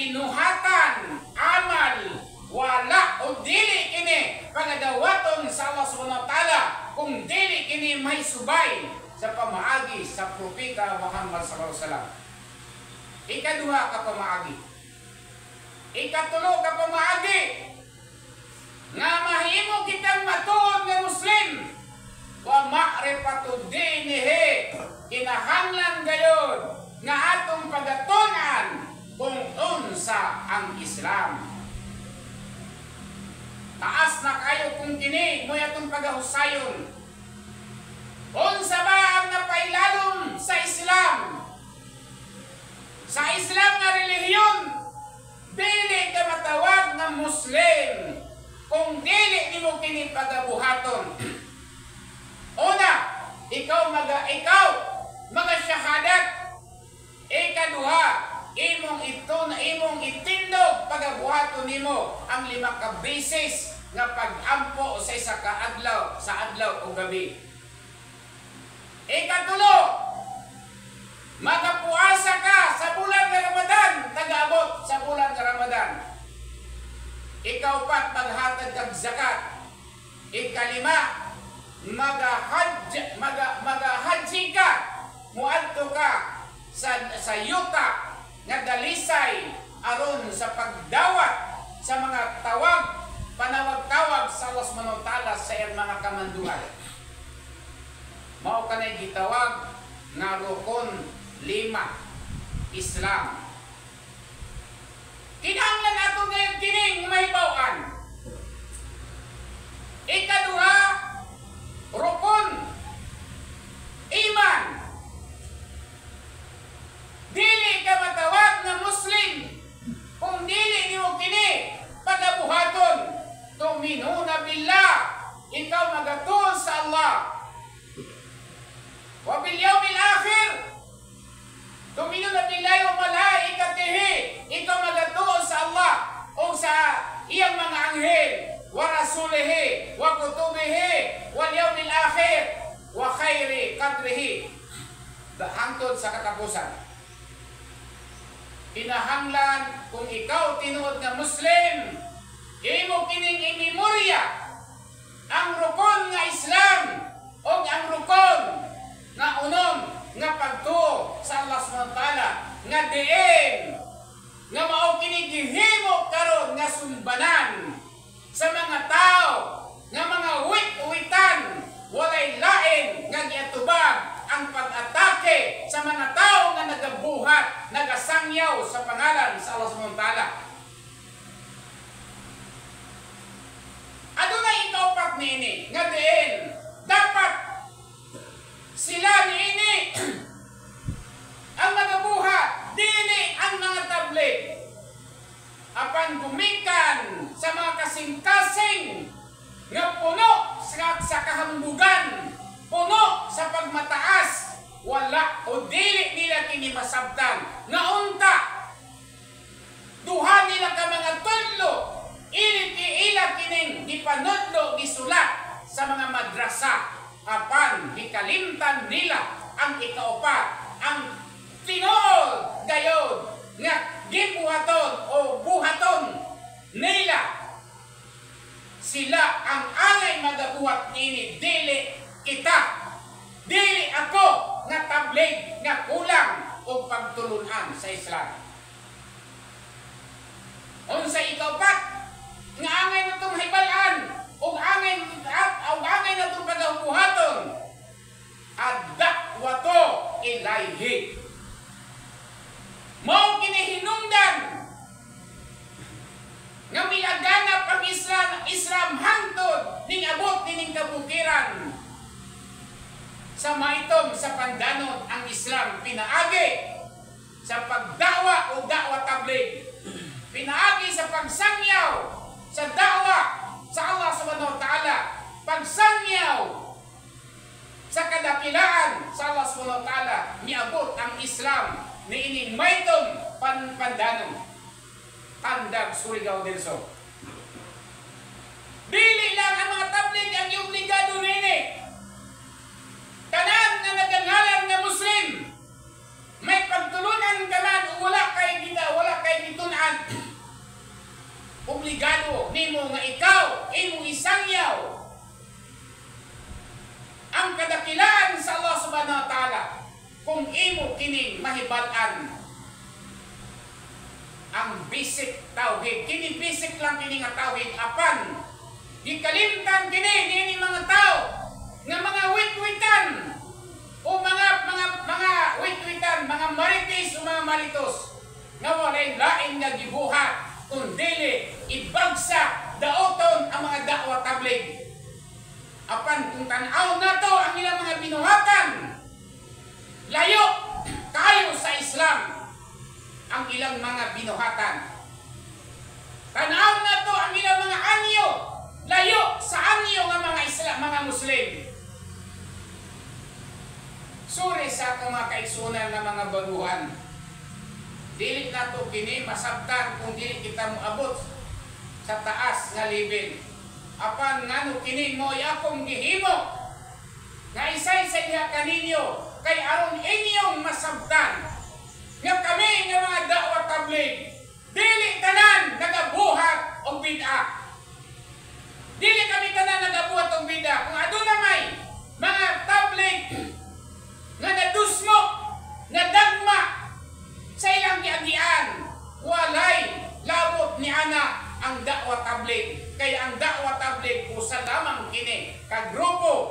binuhatan, amal, wala o dili kini pagadawaton sa Allah subhanahu wa ta'ala kung dili kini may subay sa pamaagi sa Propeta Muhammad sallallahu alaihi wasallam. Ikaduha ka pamaagi. Ikatulo ka pamaagi nga mahimo kitang matuod nga Muslim, wa ma'rifatu dinihi, kinahanglan gayon nga atong pagatun-an kung unsa ang Islam. Taas na kayo kung kini mo'y atong pagahusayon. Unsa ba ang napailalom sa Islam? Sa Islam nga relihiyon, dili ka matawag nga Muslim kung dili nimo kini pagabuhaton. Una, ikaw mga syahadat. Ikaduha, imong ito na imong itindog pagabuhaton nimo ang 5 ka beses nga pag-ampo sa isa ka adlaw, sa adlaw o gabi. Ikatulo, magapuasa ka sa bulan nga Ramadan, tagaabot sa bulan nga Ramadan. Ikaw pat maghatag kag zakat. Ikalima, magahaji ka, muadto ka sa yuta nga dalisay aron sa pagdawat sa mga tawag, panawag-tawag sa Allah subhanahu wa ta'ala sa iyang mga kamanduan. Mao kanay gitawag nga rukun 5 Islam. Kinahanglan ato ngayon kining mahibaw-an. Ikaduha, rukun iman. Dili ka matawag nga Muslim kung dili nimo kini pagabuhaton. Tuminuna billah, ikaw magatuon sa Allah. Wa bil yawmil akhir, tuminuna billahi wa malaikatihi, ikaw magatuon sa Allah o sa iyang mga anghel, wa rasulihi wa kutubihi wal yawmil akhir wa khairi qadrihi, hangtod sa katapusan. Kinahanglan kung ikaw tinuod nga Muslim, imo kining imemorya ang rukon nga Islam o ang rukon nga unom nga pagtuo sa Allah subhanahu wa ta'ala, nga diin nga mao kini gihimo karon nga sumbanan sa mga tao nga mga wit-witan, walay lain nga giatubag ang pag-atake sa mga tao nga nagabuhat, nagasangyaw sa pangalan sa Allah subhanahu wa ta'ala. Adunay ikaupat niini nga diin dapat sila niini ang magabuhat, dili ang mga tablet, apan gumikan sa mga kasing-kasing nga puno sa kahambugan, puno sa pagmataas, wala o dili nila kini masabtan nga unta duha nila ka mga tudlo, ila kining gipanudlo, gisulat sa mga madrasa, apan gikalimtan nila ang ikaupat, ang tinuod gayod nga gibuhaton o buhaton nila. Sila ang angay magabuhat nini, dili kita, dili ako nga tablig nga kulang og pagtulunan sa Islam. Unsa ikaupat nga angay natong hibal-an og angay natong pagabuhaton, ad-da'watu ilayhi. Mao kini hinungdan nga milaganap ang Islam hangtod ning abot nining kabukiran sa maitom sa pandanon ang Islam pinaagi sa pagdawa o da'wa tabligh, pinaagi sa pagsangyaw sa da'wa sa Allah subhanahu wa ta'ala, pagsangyaw sa kadakilaan sa Allah subhanahu wa ta'ala, miabot ang Islam niining maitom pandanon Tandag, Surigao del Sur. Dili lang ang mga tabligh ang obligado nini. Tanan nga nagangalan nga Muslim, may pagtulunan ka man o wala kay gitun-an, nimo nga ikaw imong isangyaw ang kadakilaan sa Allah Subhanahu wa Ta'ala kung imo kining mahibal-an ang basic tauhid. Kini basic lang kini nga tauhid, apan gikalimtan kini niini mga tao nga mga wit-witan o mga wit-witan, mga marites o mga maritos nga walay lain nga gibuhat kun dili ibagsak, daoton ang mga Da'wa Tabligh. Apan kung tan-aw nato ang ilang mga binuhatan, layo kayo sa Islam ang ilang mga binuhatan. Tan-aw nato ang ilang mga anyo, layo sa anyo nga mga Islam, mga Muslim. Sorry sa akong mga kaigsunan nga mga baguhan. Dili nato kini masabtan kung dili kita moabot sa taas nga level. Apan ngano kini mo'y akong gihimo nga isay sa diha kaninyo kay aron inyong masabtan nga kami nga mga Da'wa Tabligh, dili tanan nagabuhat og bid'a. Dili kami tanan nagabuhat og bid'a. Kung aduna may mga tabligh nga nadusmo, nadagma sa ilang giagian, walay labot ni ana ang Da'wa Tabligh. Kay ang Da'wa Tabligh usa lamang kini ka grupo.